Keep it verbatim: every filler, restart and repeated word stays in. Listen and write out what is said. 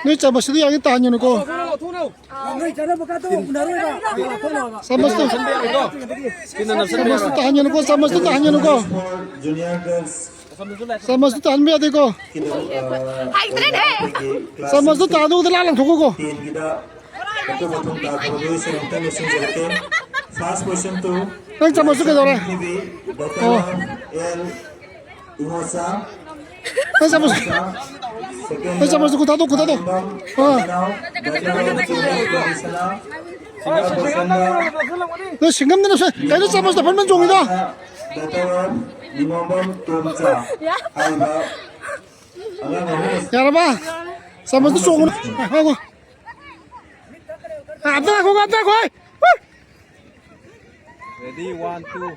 ꯅꯣꯏ ꯆꯥꯃꯁꯇꯨꯗꯤ ꯌꯥꯒꯦ ꯇꯥꯍꯟꯒꯅꯨꯀꯣ꯫ ꯆꯥꯃꯁꯇꯣ, ꯆꯥꯃꯁꯇꯣ ꯇꯥꯍꯟꯒꯅꯨꯀꯣ, ꯆꯥꯃꯁꯇꯣ ꯇꯥꯍꯟꯒꯅꯨꯀꯣ꯫ ꯆꯥꯃꯁꯇꯣ ꯇꯥꯍꯟꯕ ꯌꯥꯗꯦꯀꯣ꯫ ꯆꯥꯃꯁꯇꯣ ꯇꯥꯍꯟꯗꯧꯗ ꯂꯥ ꯂꯪꯊꯣꯛꯈꯣꯀꯣ꯫ ꯅꯪ ꯆꯥꯃꯁꯇꯣ ꯀꯩꯗꯧꯔꯦ? ꯑꯣ꯫ ꯅꯪ ꯆꯥꯃꯁ, ꯅꯪ ꯆꯥꯃꯁ ꯈꯨꯊꯥꯗꯣ, ꯈꯨꯊꯥꯗꯣ꯫ ꯑꯥ꯫ ꯅꯪ ꯁꯤꯡꯉꯝꯗꯅ ꯁꯦ, ꯀꯩꯅꯣ ꯆꯥꯃꯁꯇ ꯐꯟ ꯐꯟ ꯆꯣꯡꯉꯤꯗꯣ? ꯌꯥꯔꯕ? ꯆꯥꯃꯁꯇ ꯆꯣꯡꯉꯨꯅꯨ꯫ ꯉꯥꯏꯈꯣ, ꯉꯥꯏꯈꯣ꯫ ꯑꯥ, ꯑꯝꯇ ꯉꯥꯏꯈꯣ, ꯑꯝꯇ ꯉꯥꯏꯈꯣ꯫ Ready, one, two.